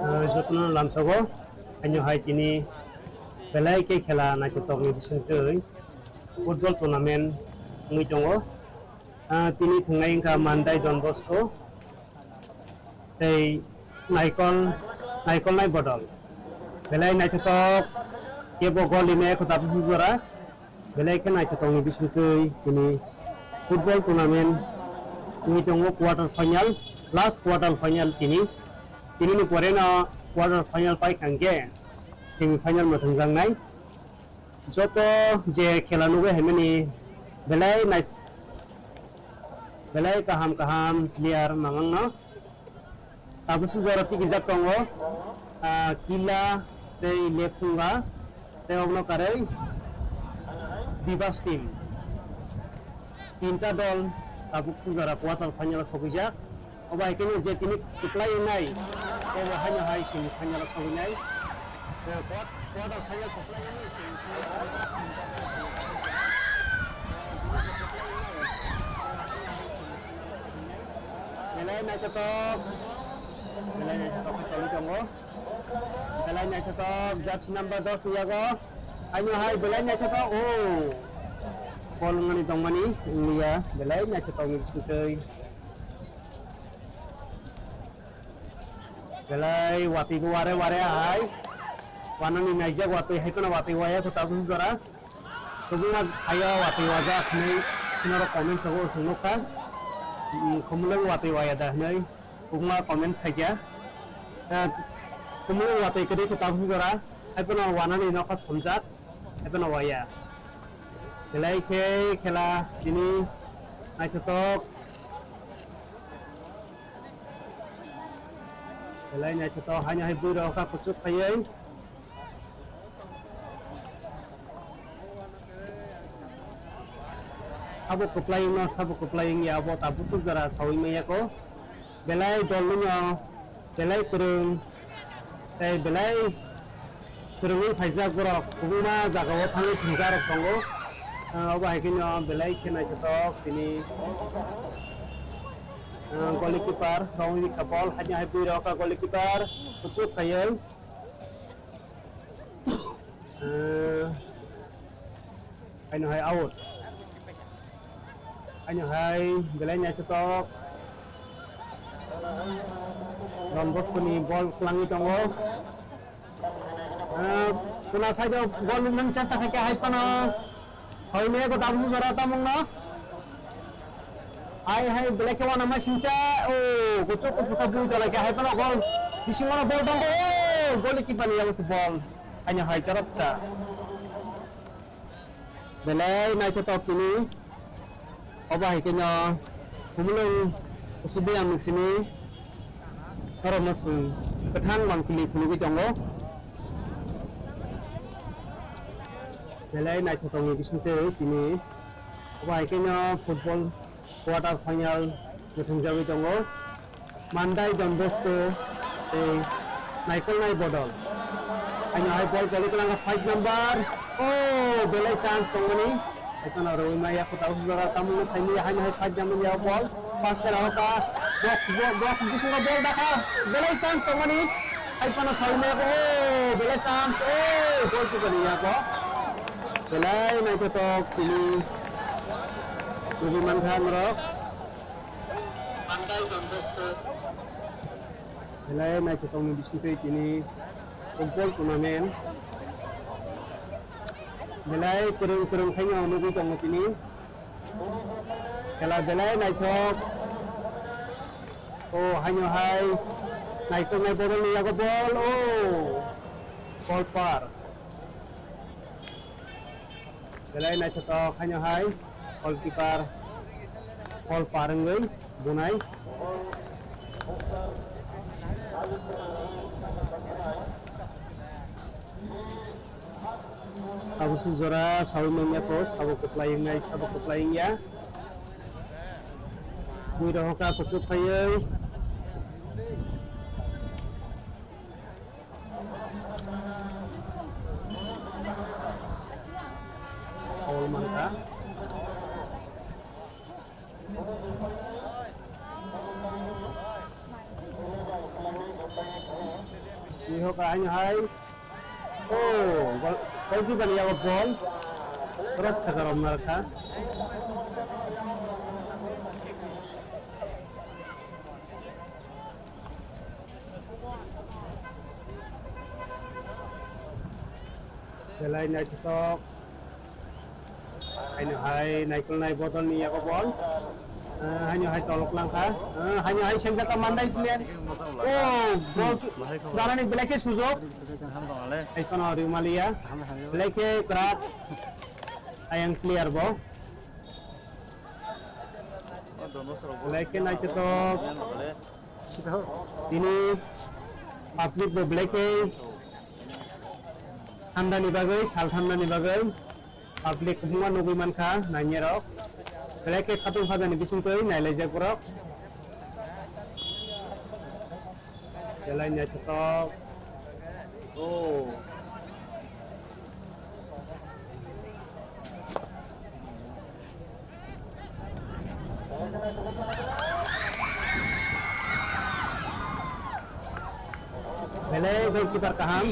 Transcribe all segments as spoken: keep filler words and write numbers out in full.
Ah, jotono lamsogo, haino hai tini belai khe khela naithothokni bisingtwi football tournament wngwi tongo. Ah, tini thwngnai wngkha Mandai Don Bosco tei Naikol, Naikolnai Bodol. Belai naithothok, kebo gol rimaya kho tabukhe jora. Belai khe naithothokni bisingtwi tini football tournament wngwi tongo quarter final, last quarter final tini. Tinini poreno quarter final paikha hwnkhe semi final mwthangjaknai. Joto je khela nugwi haimani belai nai-, belai kaham kaham player mangangno. Tabuk sujaro tikijak tongo, ah, Kila tei Lephunga tei okno karwi Bibas team. Tinta dol tabuk sujara quarter final o sokijak. Obo hai khe je tini kwplai wngnai, obo haino hai semi final o sokijak. Eh, quart-, quarter final kwplai wngnai semi final. Belai naithothok. Belai naithothok khe tongwi tongo. Belai naithothok jersey number dos ni yago. Haino hai belai naithothok. Oh. Bol wngmani tongmani wngya. Belai naithothokni bisingtwi. Belai watwi bo ware ware hai. Wanani naijak watwi hai phano watwi waya kho tabuk jora. Kwbangma hayo watwi wajak hinwi chini rok comment sogo chwng nukha. Mm, khumulwng watwi waya da hinwi kwbangma comments khaikha. Eh, khumulwng watwi kwrwi khe tabuk jora. Hai phano wanani nokha chomjak. Hai phano waya. Belai khe khela tini naithothok. Belai naithothok haino hai bwrwi rok kha kuchuk khaiwi. Abo kwplai wngno sabo kwplai wngya abo tabuk suk jora sawi manya kho. Belai dol wngno belai kwrwng tei belai swrwngwi phaijak borok kwbangma jagao thangwi thwngjakrok tongo. Ah, obo hai kheno belai khe naithothok tini, ah, goalkeeper rongwi rikha bol haino hai bwrwi rok kha goalkeeper kuchuk khaiwi. Eh, haino hai out. Haino hai belai naithothok. Don Bosco ni bol kwlangwi tongo. Ah, kuna side o gol nang sa sa khe hai phano. Hoi me ko tabu jora tamung no. Hai hai belai khe wana ma singsa. Oh, kuchuk kuchuk khe bui tola khe hai phano gol. Bising mano bol tongo. Oh, gol ki pani yang se bol. Hanya hai charap cha. Belai naithotok tini. Obo hai khe no humulung usubui ang sini norok no swng kwthang mangpili phunugwi tongo. Belai naithotok ni bisingtwi tini obo hai khe no football quarter final. Mwthungjagwi tongo Mandai Don Bosco tei Naikolnai Bodol. Haino hai bol kwlwi kwlangkha five number. Oh, belai chance tongmani. Haikano rwi maya kwtal jora tamungno saimaya haino hai five number ya bol. Pass khe rw kha. Box, bo-, box bisingo bol dakha. Belai chance tongmani. Haikano sawi maya kho. Oh, belai chance. Oh, goalkeeper ni yago. Belai naithotok tini. Rwi mankha norok. Belai naithothokni bisingtwi tini football tournament. Belai kwrwng kwrwng khaino nugwi tongo tini. Khela belai naithok. O haino hai naikolnai bodolni yago bol. O goalkeeper. Belai naithothok haino hai goalkeeper bol par wngwi bunai. Tabuk se jora sawi manya ko sabo kwplai wngnai sabo kwplai wngya. Bui rohokha kuchuk phaiwi. Foul mankha. Miho kahai hai. Oh, gol, goalkeeper ni yago bol. Rot saka romna rwkha. Belai naithothok. Haino hai naikolnai bodolni yago bol. Ah, haino hai tolok langkha. Ah, haino hai sengjak ka Mandai player. Oh, bol ki-, darani belai khe sujok. Hai kono Rimalia. Belai khe kwrak. Ayang player bo. Belai khe naithothok. Tini public bo belai khe thandani bagwi, sal thandani bagwi public kwbangma nugwi mankha nainai rok. Belai khe khatung khajani bisingtwi nailaijak borok. Belai naithothok. Oh. Belai goalkeeper kaham.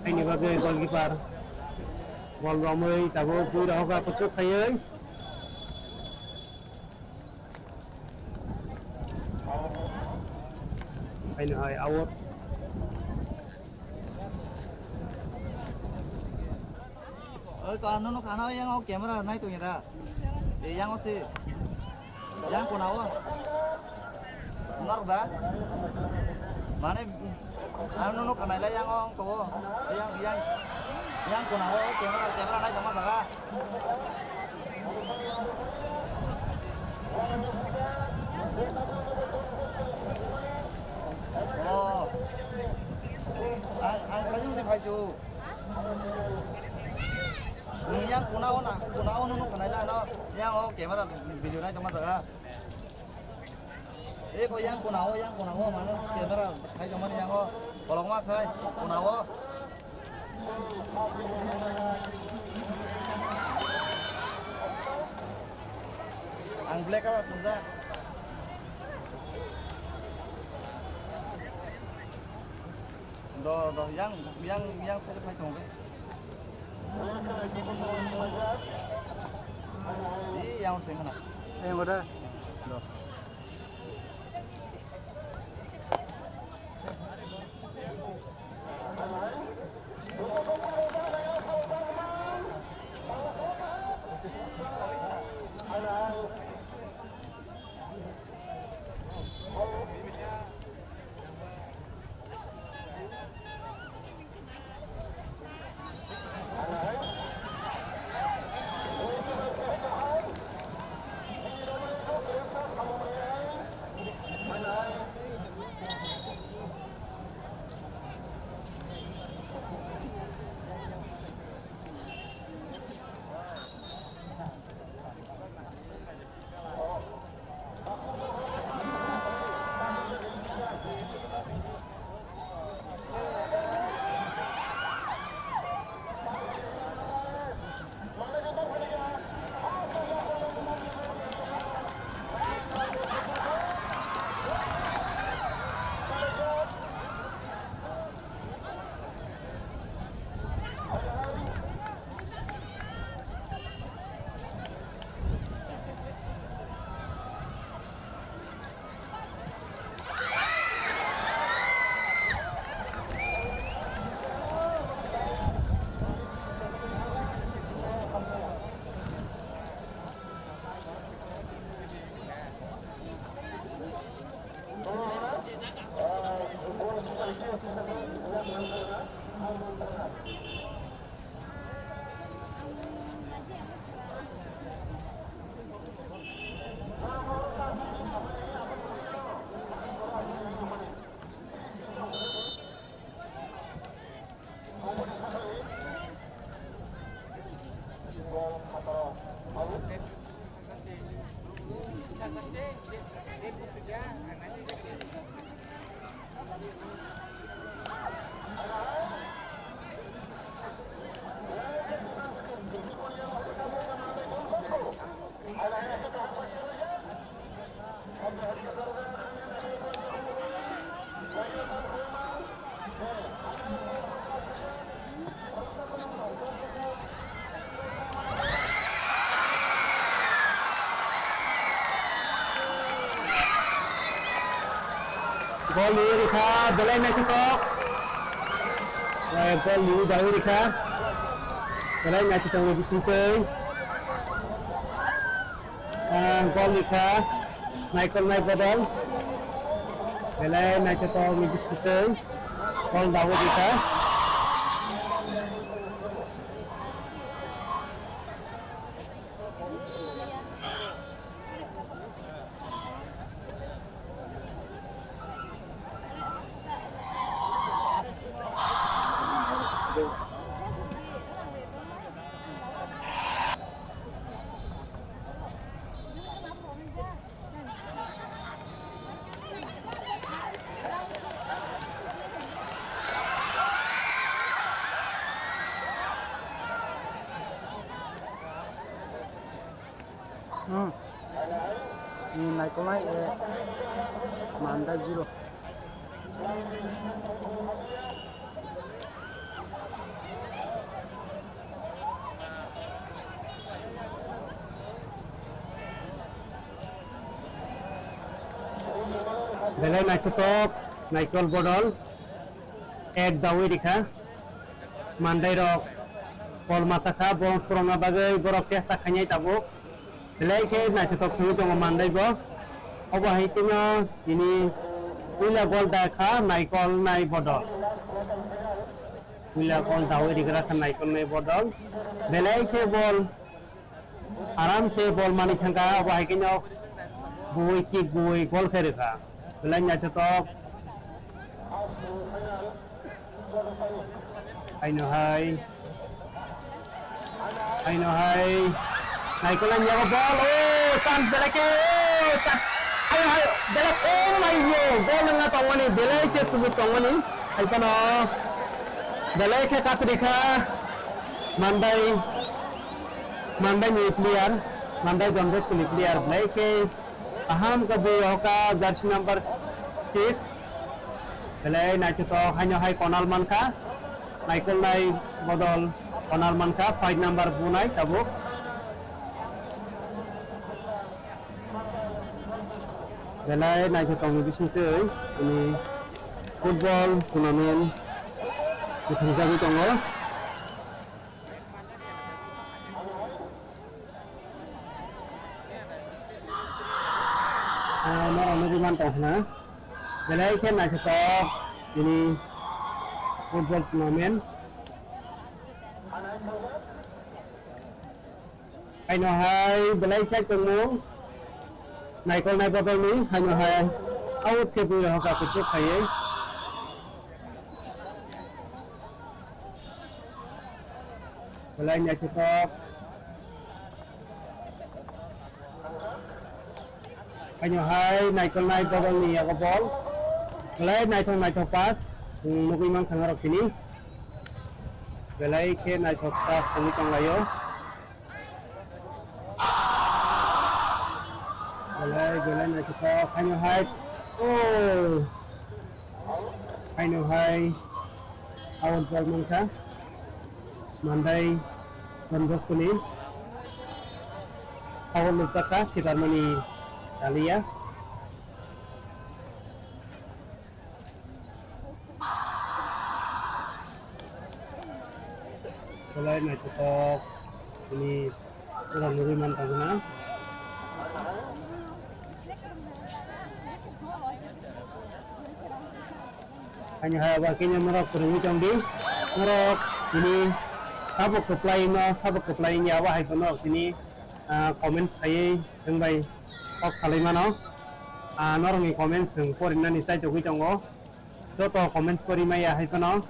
Aini bagwi goalkeeper. Bol romwi tabuk bui rohoka kuchuk khaiwi. Haino hai out. Oi, ko ano no khana yang o camera nai tong ya da. E yang o si. Yang kona o. Nar da. Mane ano no khana la yang o ko. Yang yang yang kona o camera camera nai tong ma jaga. Oh. Ang, ang sajung si phaisu. Nung yang kuna o na, kuna o nunu khanai la no, yang o camera video nai tongma jaga. E ko yang kuna o, yang kuna o, mano camera khai tongmani yang o, kolokma khai, kuna o. Ang black color thumjak. Do, do, yang, yang, yang side phai tongo. Ih, yang sing kana. Yang udah. Do. Gol ni rikha, belai naithothok. Eh, gol ni dawi rikha. Belai naithothok ni bisingtwi. Ah, gol rikha, Michael nai bodol. Belai naithothok ni bisingtwi gol dawi rikha. Hmm. Ni naikolnai, eh, Mandai zero. Belai naithothok, naikol bodol, ek dawi rikha. Mandai rok kol masa kha, borok phurungna bagwi borok chesta khainai tabuk. Belai khe naithothok thangwi tongo Mandai bo. Obo hai kheno tini puila gol da kha, naikol nai bodol. Puila gol dawi rigra kha, naikol nai bodol. Belai khe bol Aram se bol mani thangkha, obo hai kheno bui kick bui gol khe rwkha. Belai naithothok. Haino hai. Haino hai. Naikol ang yago bol. Oh, chance belai khe. Oh, chance. Haino hai. Belai, oh my God. Gol wngna tongmani. Belai khe sujuk tongmani. Hai phano. Belai khe katrikha. Mandai. Mandai ni player, Mandai Don Bosco ni player, belai khe kaham khe bui hoka jersey number six, belai naithothok haino hai konal mankha, naikolnai bodol konal mankha, five number bunai tabuk. Belai naithothokni bisingtwi tini football tournament mwthangjakgwi tongo. Ah, norok nugwi man tong khna. Belai khe naithothok tini football tournament. Haino hai belai sak tongmung. Naikol nai bodolni haino hai out khe bui rok hoka kuchuk khaiwi. Belai naithothok. Haino hai naikol nai bodolni yago bol. Belai naithok naithok pass. Nugwi mankha norok tini. Belai khe naithok pass tongwi tonglaio. Belai, belai naithothok, haino hai. Oh. Haino hai. Out bol mankha. Mandai Don Bosco ni. Out nukjakha, kitarmani taliya. Belai naithothok tini pura nugwi man tangkha na. Ani hai abo khe norok kwrwngwi tong di. Norok tini sabo kwplai no, sabo kwplai ni abo hai norok tini, ah, comments khaiwi chwng bai kok salai mano. Ah, norok ni comments chwng porinani chaitogwi tongo. Joto comments pori maya hai phano,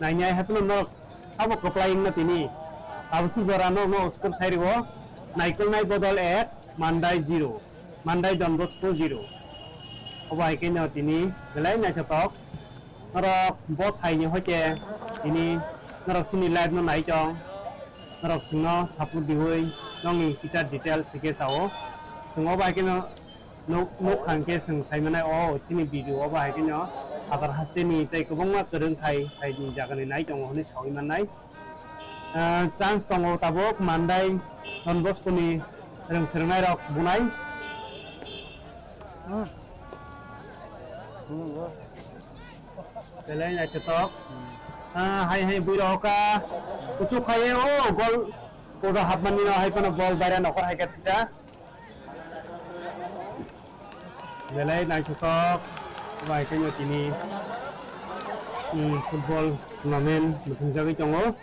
nainai hai phano norok sabo kwplai wngno tini. Abo si jora no, no score sai rwo, Naikolnai Bodol ek, Mandai zero. Mandai Don Bosco zero. Obo hai khe no tini belai naithotok. Norok bo thai ni hoite tini norok sini live no nai tong. Norok singno support diwi nongni kicha detail sikhe chao. Chwng obo hai khe no nuk, nuk khang khe chwng sai manai, o chini video obo hai khe no Adar haste ni tei kwbangma kwrwng thai thai ni jaga ni nai tongo hwnwi sawi mannai. Ah, chance tongo tabuk Mandai Don Bosco ni rwng swrwngnai rok bunai. Hmm. Hmm, bo. Belai naithotok. Hmm. Ah, hai hai bui rok ka kuchuk khai o gol kodo hapmani no hai kono bol baira nokor hai ka tisa. Belai naithotok bai khe no tini, hmm, football tournament muthungjagwi tongo.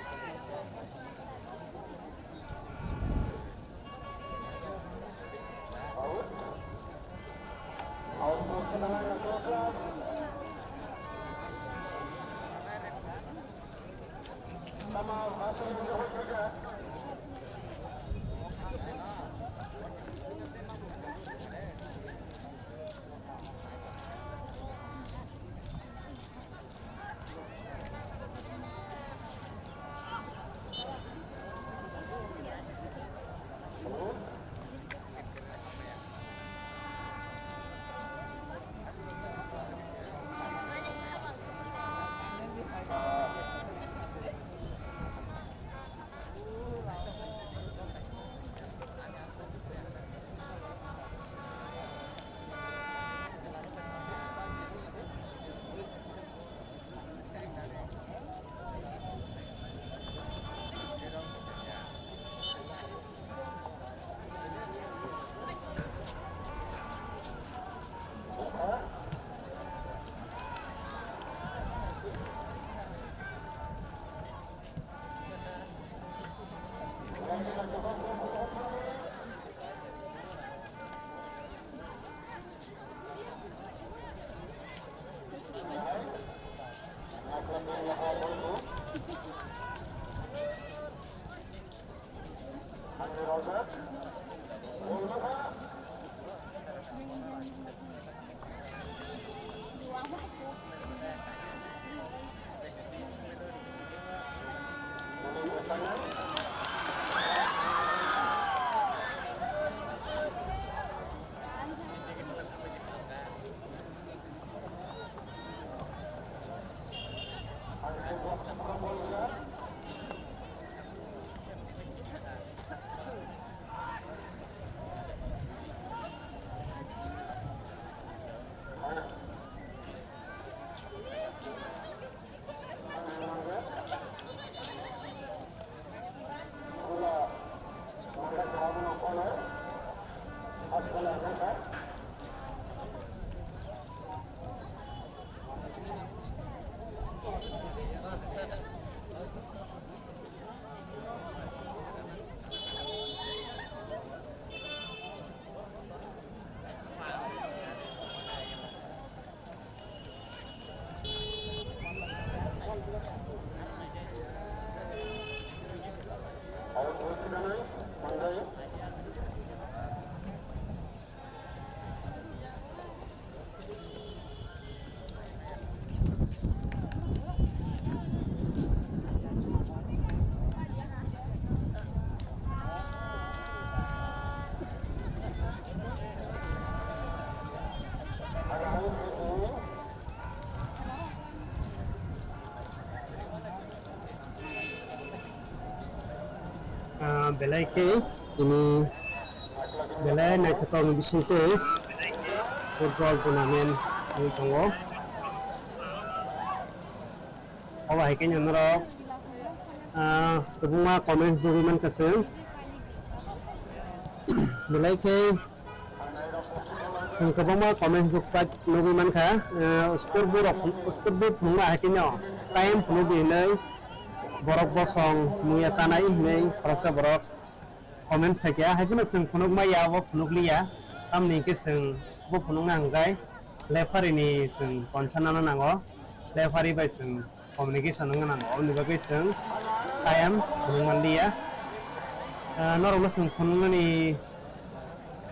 Ah, belai khe tini belai naithotok ni bisingtwi football tournament wngwi tongo. Obo hai khe norok, ah, kwbangma comments nugwi mankha chwng. Belai khe Ang kwbangma comments nukpai, nugwi mankha, eh, score bo rok, score bo phunukma hai kheno time phunukdi hinwi borok bosong muya chanai hinwi khoroksa borok comments khaikha, hai phano chwng phunukma ya, abo phunukliya, tamni hwnkhe chwng bo phunukna hwnkhe referee ni chwng consent nano nango, referee bai chwng communication wngna nango, aboni bagwi chwng time phunuk manliya. Ah, norokno chwng phunuknani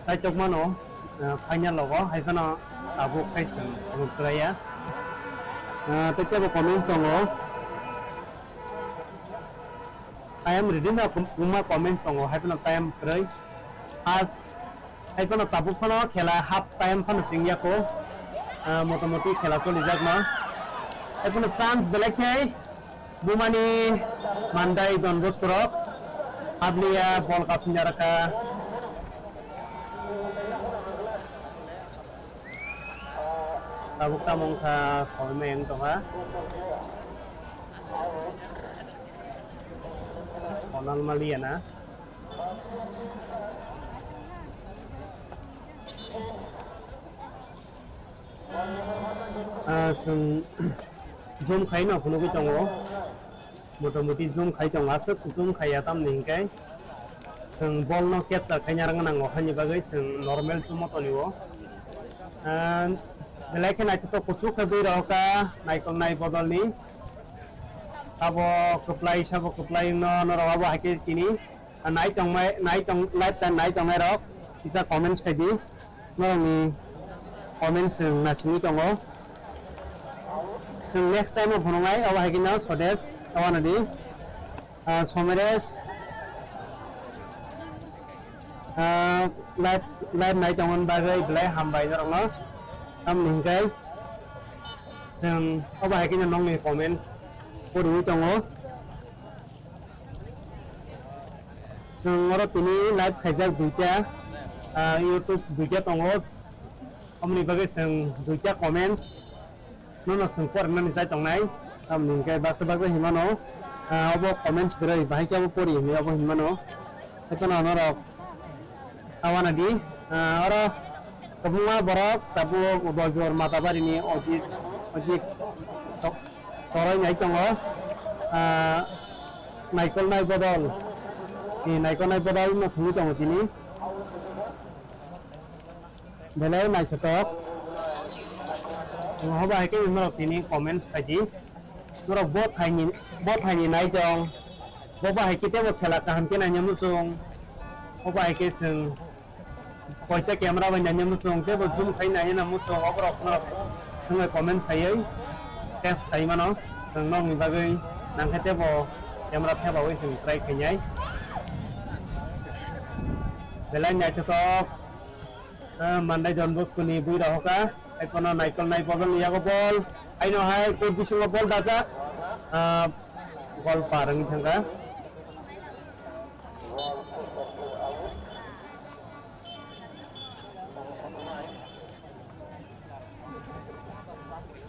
kaitok mano, ah, final logo, hai phano tabuk khai chwng phunuk twlaiya. Ah, tei teibo comments tongo. I am reading the com-, uma comments tongo, hai phano time kwrwi. As, hai phano tabuk phano khela half time phano chwngya kho. Ah, motamoti khela cholijakma. Hai phano chance belai khe bumani Mandai Don Bosco rok. Habliya bol kasumya raka. Tabuk tamo wngkha soi mayung tongkha. Konal maliya na. Ah, chwng zoom khai no phunugwi tongo. Motamoti zoom khai tongo, aswk zoom khaiya tamni hinkhe chwng ball no capture khaina rwngna nango, haini bagwi chwng normal chumo tonio. Ah, belai khe naithotok kuchuk khe bui rohorkha naikolnai bodolni. Abo kwplai, sabo kwplai wngno norok abo hai khe tini nai tongmai, nai tong, lifetime nai tongnai rok kisa comments khai di. Norokni comments chwng naisingwi tongo. Chwng next time o phunuknai, abo hai kheno Swadesh, abo nadi, ah, Someresh, ah, live, live nai tongmani bagwi belai hambai norokno. Tamni hinkhe chwng abo hai kheno nokni comments poriwi tongo. Chwng oro tini live khaijak duita, ah, YouTube duita tongo. Omoni bagwi chwng duita comments nono chwng porinani chai tongnai. Tamoni hinkhe baksa baksa hinmano, ah, obo comments kwrwi, bahai khe abo pori hinwi obo hinmano. Haiphano norok Awana di, ah, oro kwbangma borok tabuk Udaypur Matabari ni Ojit, Ojit tok-, toroi nai tongo. Ah, naikolnai bodol, ni naikolnai bodol no thungwi tongo tini. Belai naithotok. Hoba hai khe norok tini comments khai di. Norok bo thaini, bo thaini nai tong. Bo bahai khe tebo khela kaham khe naina muchung. Bo bahai khe chwng koita camera bai naina muchung, tebo zoom khai naina muchung. Oborok no chwngno comment khaiwi test khai mano. Chwng nokni bagwi nangkhe tebo camera thebawi chwng try khainai. Belai naithotok. Ah, Mandai Don Bosco ni bui rohoka, hai kono naikolnai bodol ni yago bol, haino hai kut bisingo bol dajak, ah, gol par wngwi thangkha.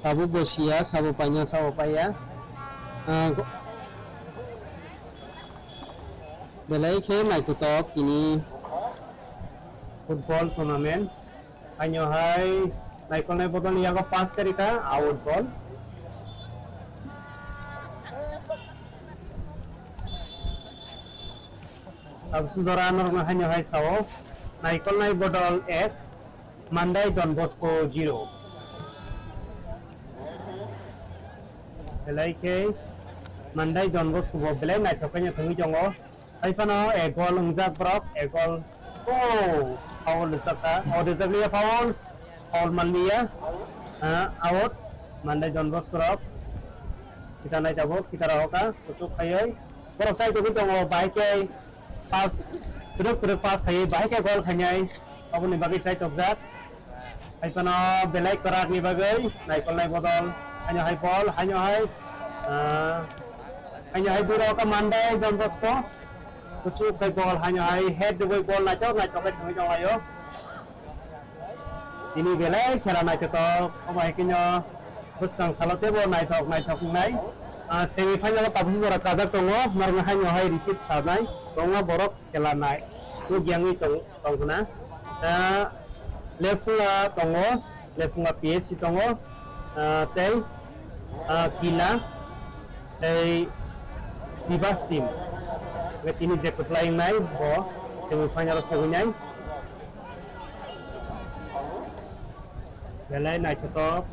Tabuk bo siya, sabo paina, sabo paiya. Ah, go-, belai khe naithotok tini football tournament. Haino hai naikolnai bodol ni yago pass kari kha, out ball. Tabuk jora norokno haino hai sao, naikolnai bodol ek, Mandai Don Bosco zero. Belai khe Mandai Don Bosco bo belai naithok khe thangwi tongo. Hai phano ek gol wngjak borok, ek gol. Oh, foul rijak kha. Oh, rijak liya foul. Foul man liya. Ah, out. Mandai Don Bosco rok. Kita nai tabuk, kita rohoka, kuchuk khaiwi. Borok sai tongwi tongo, bahai khe pass, kwrwk kwrwk pass khaiwi, bahai khe gol khainai. Aboni bagwi chai tokjak. Hai phano belai kwrak ni bagwi naikolnai bodol. Haino hai bol, haino hai, ah, haino hai bui rohoka Mandai Don Bosco. Kuchuk khai bol, haino hai head rwui bol naithok naithok khe thangwi tong laio. Tini belai khela naithotok, obo hai kheno bwskang salo teibo naithok naithok wngnai. Ah, semi final o tabukhe jora kajak tongo, norokno haino hai repeat sanai, kwbangma borok khela nai, nukya wngwi tong-, tongkhna. Ah, Lephunga tongo, Lephunga P S C tongo, ah, tei, ah, Kila, tei Bibas team. Hwnkhe tini je kwplai wngnai, bo semi final o sogwinai. Belai naithothok.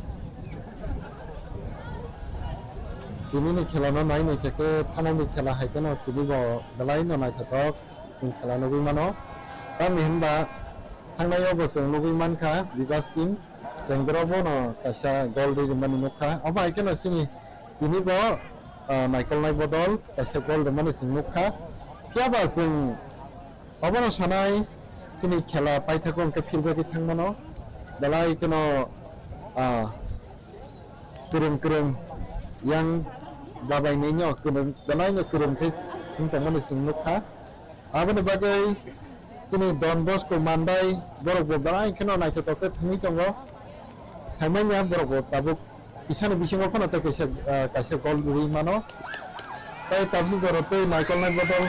Tini ni khela no nai naikhe khe thanai ni khela hai kheno tini bo belai no naithothok. Chwng khela nugwi mano. Tamni hwnba thangnai o bo chwng nugwi mankha Bibas team, chwng borok bono kaisa goal ri rwmani nukha. Obo hai kheno chini tini bo, ah, naikolnai bodol kaisa goal rwmani chwng nukha. Phiya ba chwng obono sanai chini khela paithago hwnkhe philjagwi thangmano. Belai kheno, ah, kwrwng kwrwng yang babai nino kwrwng, belai no kwrwng khe wng tongmani chwng nukha. Aboni bagwi chini Don Bosco Mandai borok bo belai kheno naithothok khe thwngwi tongo. Saimanya borok bo tabuk kisani bisingo phano tei kaisa, ah, kaisa gol rwi mano. Tei tabuk jora tei naikolnai bodol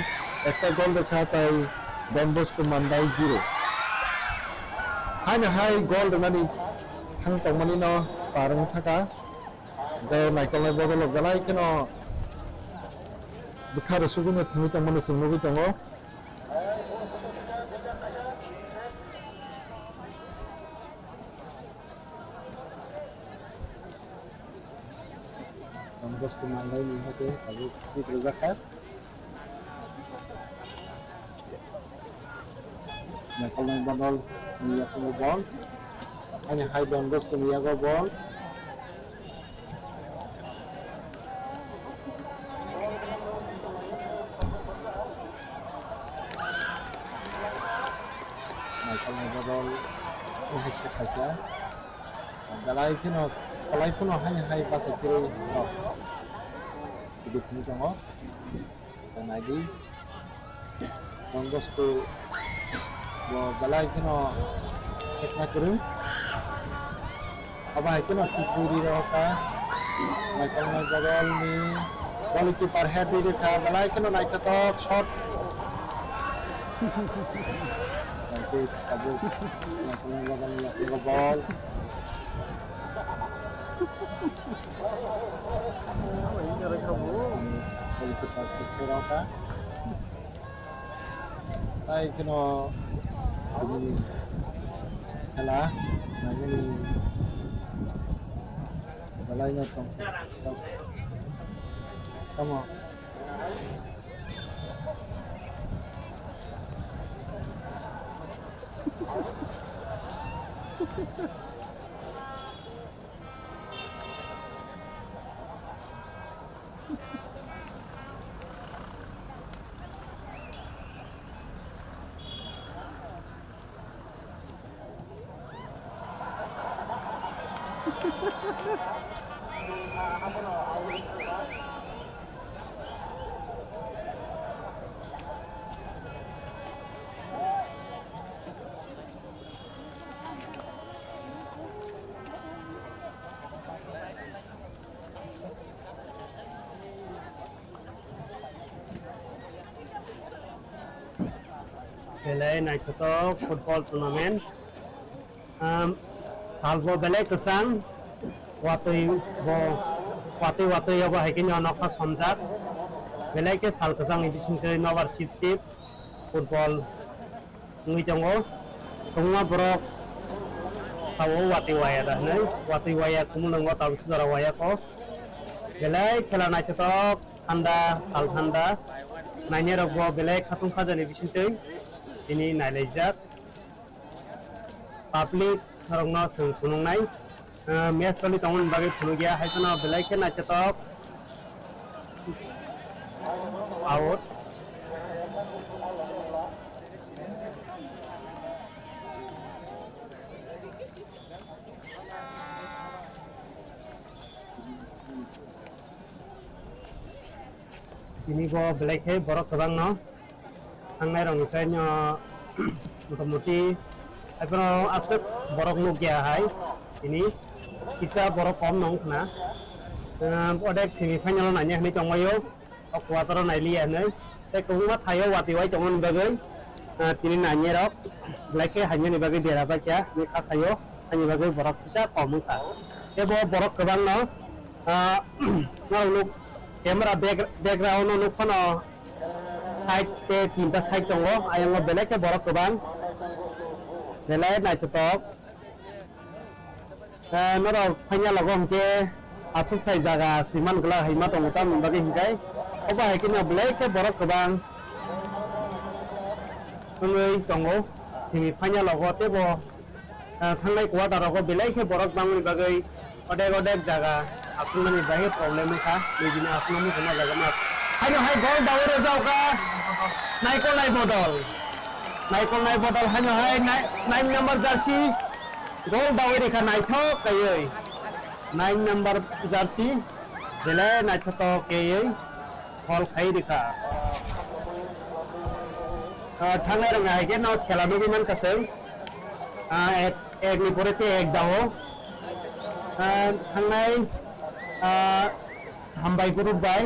ekta gol rwkha tei Don Bosco Mandai zero. Haino hai gol rwnani thang tongmani no par wng thaka. Tei naikolnai bodol belai kheno bwkha rwsugwino thwngwi tongmani chwng nugwi tongo. Don Bosco Mandaini hote tabuk kick rwjakha. Naikolnai bodol ni yakungo bol. Ani hai Don Bosco ni yago bol. Naikolnai bodol ni hai se khaisa. Belai kheno, belai kheno hai hai bachai kwrwi rok. Sidi phunuk tongo. Naidi. Don Bosco bo belai kheno khekna kwrwng. Abo hai kheno tuburi rok kha. Naikolnai bodol ni goalkeeper head ri kha, belai kheno naithothok shot. Naitwi tabuk naikolnai bodol ni yakungo bol. Goalkeeper khe rok kha. Tai kheno bini khela naimani belai no tong. Tamo. Belai naithothok football tournament. Um, salbo belai kwchang, watwi bo, watwi watwi abo hai khe nokha somjak. Belai khe sal kwchangni bisingtwi nobar sip sip football wngwi tongo. Kwbangma borok tabuk watwi waya da hinwi, watwi waya kumulwngo tabuk sujara waya kho. Belai khela naithothok, thanda, sal thanda. Nainarokbo belai khatung khajani bisingtwi tini nailaijak. Public rokno chwng phunuknai, ah, match choli tongmani bagwi phunukya, hai kheno belai khe naithothok. Out. Tini bo belai khe borok kwbangno thangnai rokni side no motamoti haiphano aswk borok nukya hai tini kisa borok kom no wngkhna. Ehm, odek semi final o naina hinwi tongbaio, o quarter o nailiya hinwi tei kwbangma thaio watwi wai tongmani bagwi. Ah, tini nanyerok belai khe hainani bagwi dera paikha, ni kha khaio, haini bagwi borok kisa kom wngkha. Tei bo borok kwbangno, ah, norok nuk, camera back-, background-o nuk phano side tei tinta side tongo, ayongo belai khe borok kwbang, belai naithotok. Eh, norok final logo hwnkhe aswk thai jaga swiman glak hai ma tongo, tamoni bagwi hwnkhe obo hai kheno belai khe borok kwbang wngwi tongo semi final logo, teibo, eh, thangnai quarter rogo belai khe borok bangmani bagwi odek odek jaga aswknani bagwi problem wngkha, nijini aswkno muchungma jaga ma. Haino hai gol dawi rwjaokha, naikolnai bodol, naikolnai bodol haino hai nai-, nine number jersey. Gol dawi rikha naithok kaiwi. Nine number jersey. Belai naithotok kaiwi. Gol khai rikha. Ah, thangnai rok nai haikhe no khela nugwi mankha chwng. Ah, ek, ek ni pore te ek dao. Ah, thangnai, ah, hambai group bai.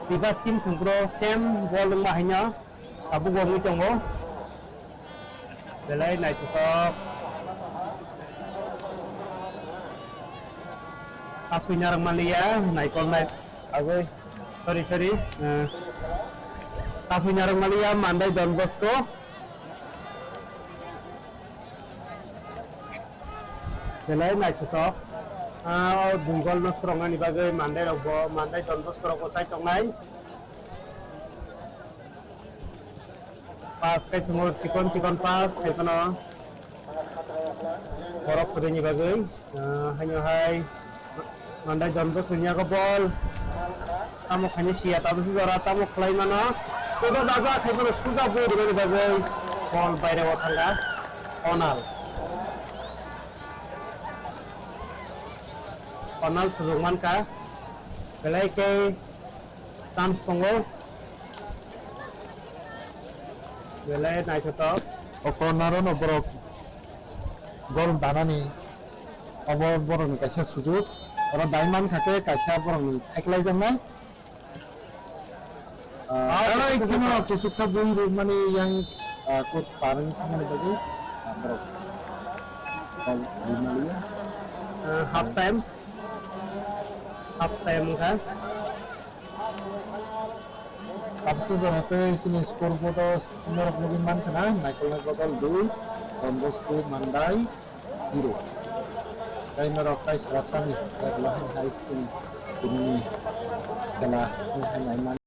Bikas team khungkro same gol wngma haino. Tabuk bo wngwi tongo. Belai naithotok. Kasui narwk manliya, naikol nai-, agoi. Sorry, sorry. Eh, kasui narwk manliya, Mandai Don Bosco. Belai naithotok. Ah, o dui gol no srwngnani bagwi Mandai rok bo, Mandai Don Bosco rok bo sai tongnai. Pass khai tongo, chikon chikon pass khai phano borok kwrwini bagwi, ah, haino hai Mandai Don Bosco ni yago bol. Tamo khaini siya, tamo si jora, tamo khlai mano. Kodo daja khai phano suja bui rwmani bagwi bol baire o thanga. Onal. Onal sujung mankha. Belai khe chance tongo. Belai naithotok. O corner-o no borok gol danani obo borokni kaisa sujuk. Oro dai mankha khe kaisa borokni thaiklaijaknai. Ah, ah, oro kusuk kheno kusuk kha bui rwmani yang, ah, kut parwng thangmani bagwi, ah, borok gol rwmaliya. Ah, half time. Half time wngkha. Tabukhe jora tei chini scoreboard-o norok nugwi mankha na, Naikolnai Bodol dui, Don Bosco Mandai zero. Tei norok tei swrapsani, tei bo hai hai chini tini khela hai hai nai man.